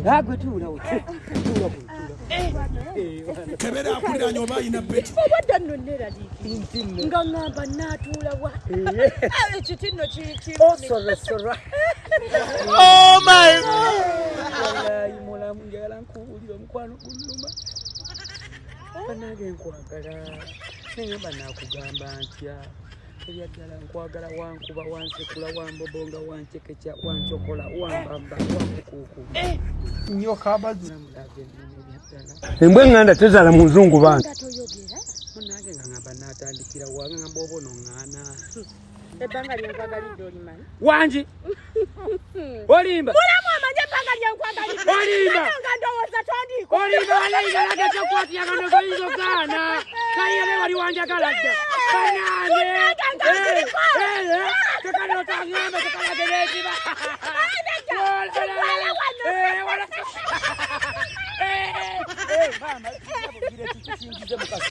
Gwe tuula we. Tuula kuno, tuula. Kebera akuliranye oba alina peti. Obadda nno neraliikirira nga ŋŋamba naatuula wa ekiti nno. Osorosora. Oh my. Wallahi mulamu, njagala nkubuulira omukwano gunnuma. Bannange, nkwagala, naye mba nakugamba ntya? Ebyaddala nkwagala. Wankuba, wansekula, wambobonga, wancekeca, wancokola, wambamba, wankukuuku. Nyoka abazi. Mulamu, ebyaddala. Embwa eŋŋanda tezaala mu nzungu bantu. Nga toyogera. Munange, nga ngamba natandikira wa? Ngamba oba onoŋŋaana. Ebbanga lyenkwagalidde olimanyi? Wangi, olimba. Mulamu, amanye ebbanga lyenkwagalidde. Olimba. Nga ndowooza tondiiko. Olimba walayi, galaga kyokwatiyagano goyinza ogaana kayibe wali wanjagala dda banange. Tekanotaŋŋamba tekalage bekiba. Mama, kiki kingize mukasi?